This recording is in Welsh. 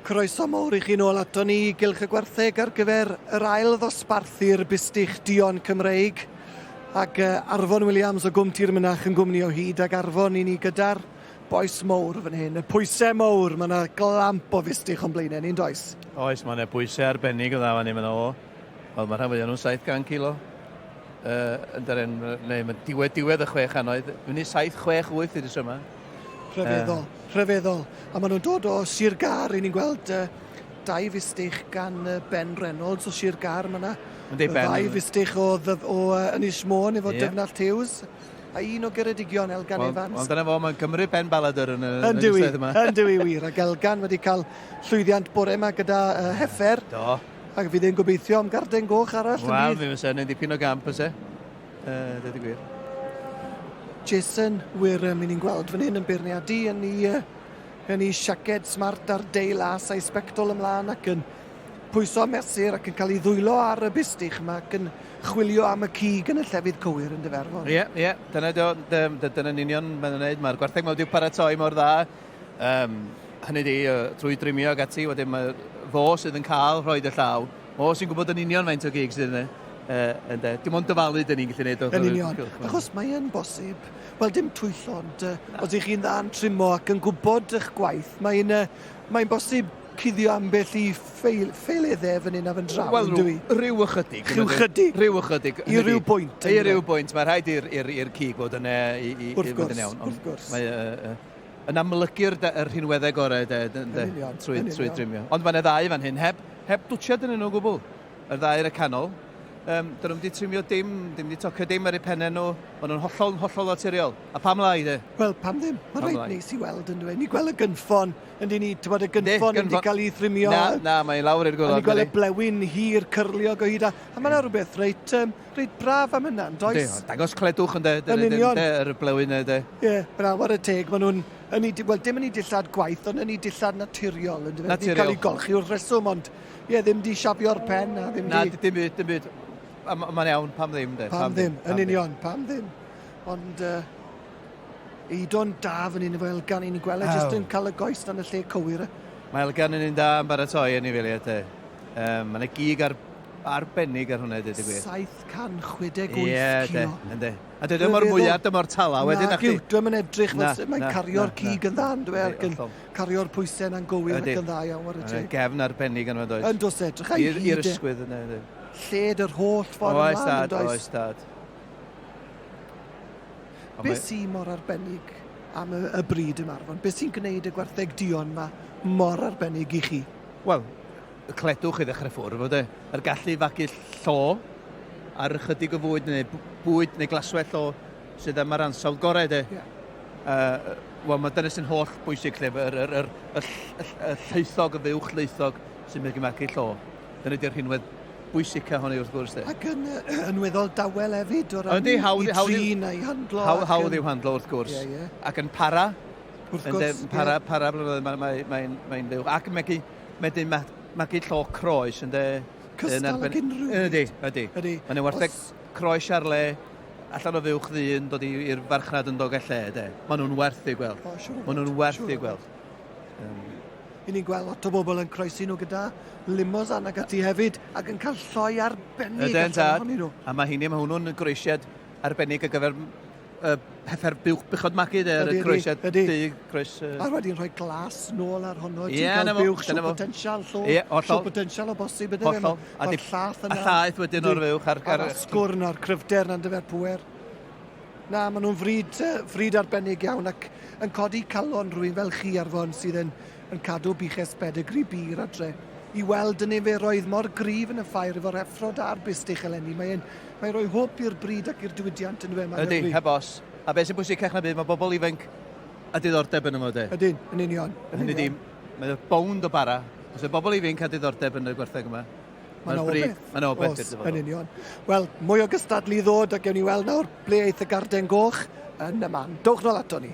Croeso mowr i chi nôl ato ni i Gylch y Gwartheg ar gyfer yr ail ddosbarthu'r Bustych Duon Cymreig ac Arfon Williams o Gwm Tir Mynach yn gwmni o hyd ac Arfon i ni gyda'r bois mowr fan hyn, y pwysau mowr, mae yna glamp o fustych o'n blaenau ni'n does? Oes, mae yna bwysau arbennig o dda fan hyn, mae yna o, wel mae rhan fwyaf nhw'n 700 kilo. Uh, yn daren, neu mae diwedd, diwedd y 600, fyny 7, 6, 8 i'r yma. Rhyfeddol, uh, rhyfeddol. A maen nhw'n dod o Sir Gâr, i ni'n gweld uh, dau fustych gan uh, Ben Reynolds o Sir Gâr. Mae yna ddau fustych o, o uh, Ynys Môn efo yeah. Dyfnallt Hughes a un o Geredigion, Elgan well, Evans. Wel, dyna fo, mae'n Cymru Ben Baladr yn y, yn y yma. Yn dywi wir, ac Elgan wedi cael llwyddiant bore yma gyda uh, Heffer. Do. Ac fydd e'n gobeithio am garden goch arall. Wel, mi fysa hynny'n dipyn o gamp, fysa. Uh, dweud y gwir. Jason Wareham, i ni'n gweld fan hyn yn beirniadu yn ei, uh, yn ei siaced smart a'r deil las a'i sbectol ymlaen ac yn pwyso mesur ac yn cael ei ddwylo ar y bustych yma ac yn chwilio am y cig yn y llefydd cywir yn dyferfon. Ie, yeah, ie, yeah, dyna, dyna'n union mae'n gwneud. Mae'r gwartheg mae wedi'w paratoi mor dda. Um, hynny di, trwy drimio ac ati, wedyn mae fo sydd yn cael rhoi y llaw. O, sy'n gwybod yn union faint o gig sydd yna. Uh, ynde. Dim ond dyfalu dyn ni'n gallu gwneud. Yn union. Achos mae yn bosib, wel dim twyllo, ond uh, os ych chi'n dda'n trimo ac yn gwybod eich gwaith, mae'n uh, mae bosib cuddio ambell i ffeil, ffeileddau fan hyn a fan draw, Wel, rhyw, rhyw ychydig. Rhyw ychydig. Rhyw ychydig. I ryw bwynt. I ryw bwynt. Mae rhaid i'r cig fod yna i, i, i fod yn iawn. Wrth gwrs. Mae, uh, uh, yn amlygu'r yr rhinweddau gorau de, de, de, union, trwy, yn trwy drimio. Ond mae yna ddau fan hyn, heb, heb dwtsiad yn nhw o gwbl. Yr ddau ar y canol. Um, dyn nhw'n wedi trimio dim, dim wedi tocio dim ar eu pennau nhw. Maen nhw'n hollol, hollol naturiol. A pam lai, de? Wel, pam ddim? Mae'n reit neis i weld yn dweud. Ni gweld y gynffon, yn ni, ti'n bod y gynffon yn wedi cael ei thrimio. Na, na, mae'n lawr i'r gwylod. Ni gweld y blewyn hir, cyrliog o hyd. A, a mae'n rhywbeth reit, um, reit braf am hynna, yn does? Dangos cledwch yn de, yn union. De, yr blewyn de. Ie, yeah, braf ar y teg, maen nhw'n, yn ei, wel, dim yn ei dillad gwaith, ond yn ei dillad naturiol. Yn naturiol. Cael ei golchi wrth reswm, ond ie, yeah, ddim di siafio'r pen a ddim Na, di... dim byd, dim byd. Mae'n iawn, pam ddim, de. Pam, pam ddim, yn union, pam ddim. Ond uh, Eidon da fan hyn efo Elgan, i'n gweld e jyst yn cael y goes dan y lle cywir. Mae Elgan yn un da yn baratoi yn ei filiad, te. Um, Mae'n gig ar arbennig ar hwnna, dweud y gwir. 768 Ie, de, kilo. yndi. A dwi ddim o'r mwyaf, dim o'r tala wedyn, Na, giw, dwi'm yn edrych fel mae'n cario'r cig yn dda, yndw e, ac yn cario'r pwysau yna'n gywir ac yn dda iawn, ware teg. Gefn arbennig yn does? Yn does, edrych a'i hyd. I'r ysgwydd yna, yndi. Lled yr holl ffordd ymlaen, yn does? Oes, tad. Be sy mor arbennig am y, y bryd yma, Arfon? Be sy'n gwneud y gwartheg duon yma mor arbennig i chi? Wel, y cledwch i ddechrau ffwrdd, fod e, yr gallu i fagu llo ar ychydig o fwyd neu bwyd neu glaswellt o sydd am yr ansawdd gorau de. Yeah. Uh, Wel, mae dyna sy'n holl bwysig lle, yr, yr, yr, y, y, y llaethog, y fuwch laethog sy'n mynd i magu llo. Dyna di'r rhinwedd bwysica honni wrth gwrs. De. Ac yn, yn weddol dawel hefyd o ran Yndi, hawdd, i hawdd, trin a'i handlo. Hawdd, hawdd i'w handlo wrth gwrs. Yeah, yeah. Ac yn para. Wrth gwrs. Yn para, yeah. para blynyddoedd, mae'n mae, mae, mae fyw. Ac yn megu, Wedyn mae magu llo croes yn de... Cystal ag unrhyw byd. Ydy, ydy. Ydy. Mae'n wartheg croes ar le, allan o fuwch ddyn dod i'r farchnad yn Dolgellau, de. Maen nhw'n werth eu gweld. O, siwr Maen nhw'n werth eu gweld. Um, I ni'n gweld lot o bobl yn croesi nhw gyda limousin ac ati hefyd, ac yn cael lloi arbennig allan ohonyn nhw. A mae hynny, mae hwnnw'n groesiad arbennig ar gyfer uh, heffer buwch buchod magu de, ar y croesiad du, croes... Uh... A wedyn rhoi glas nôl ar honno, ti'n yeah, cael buwch siw potensial, llo, yeah, siw potensial o bosib ydy. Hollol. A di, llath yna. A llaeth wedyn o'r fuwch. Ar, ar, ar asgwrn a'r cryfder na'n dyfer pwer. Na, maen nhw'n fryd, fryd arbennig iawn ac yn codi calon rhywun fel chi Arfon sydd yn, yn cadw buches pedigri bir adre. I weld y niferoedd mor gryf yn y ffair efo'r heffrod a'r bustych eleni. Mae'n Mae'n rhoi hwb i'r bryd ac i'r diwydiant yn dyw e? Mae'n Ydy, heb os. A beth sy'n bwysicach na byd, mae bobl ifanc a diddordeb yn yma, de. Ydyn, yn union. Yn Hynny di, mae bownd o bara. Os yw bobl ifanc a diddordeb yn y gwartheg yma, Mae'n bryd, mae'n obeith i'r dyfodol. Yn union. Wel, mwy o gystadlu i ddod a gewn ni weld nawr ble eith y garden goch yn y man. Dowch nôl ato ni.